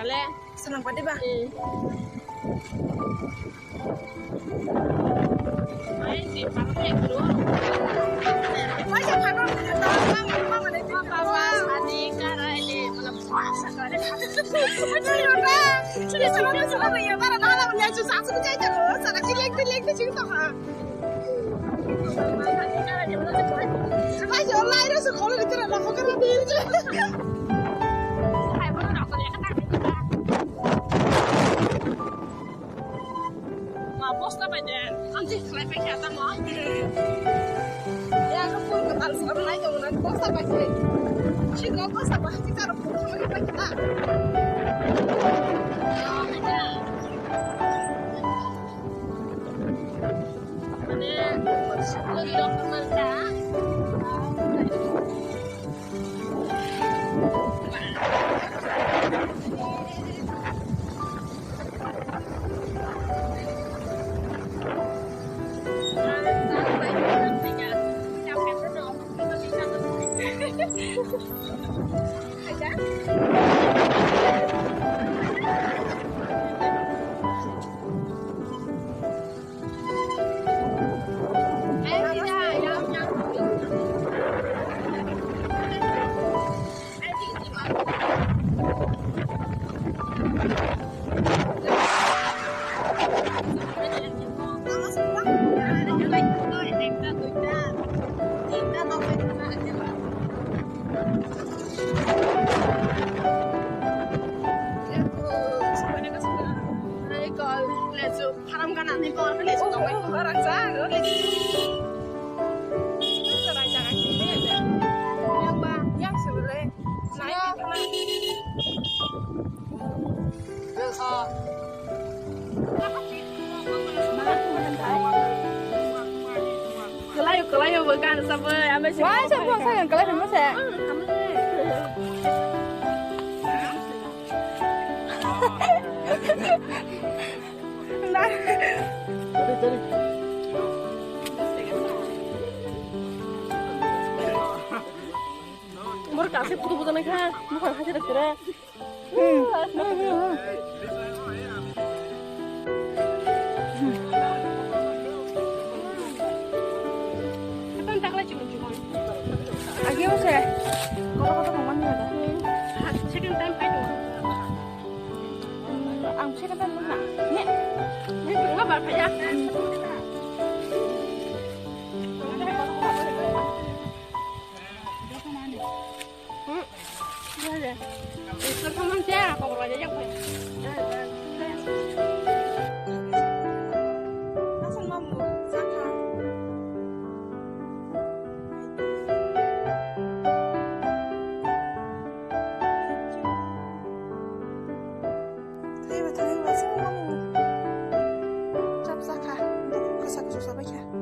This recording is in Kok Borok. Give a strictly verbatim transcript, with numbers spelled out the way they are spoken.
Le. Senang pati ba? Ma bosta bai de, ang thik khlai pai kha tamo. Ya, ka pun ka tal sa nai tong na bosta bai se. Chino bosta bai se, ta ro pun khlai pai kha. Mane, logi rok malta. Haram gana ni bor ni su tong bai. Barang sa, lo ni. Yang ba, yang su le. Nai. Kelayo, kelayo, bukan sampai, ambil sih. Wah, siapa saya yang kelayo, mas ya? Bor kasi putu putu nai kha, bukan hati dah kira. Agi o se. Koto koto kongmani ada. Second time pai dong. Ang second time mana? Ni. Ni tengah bar kaya.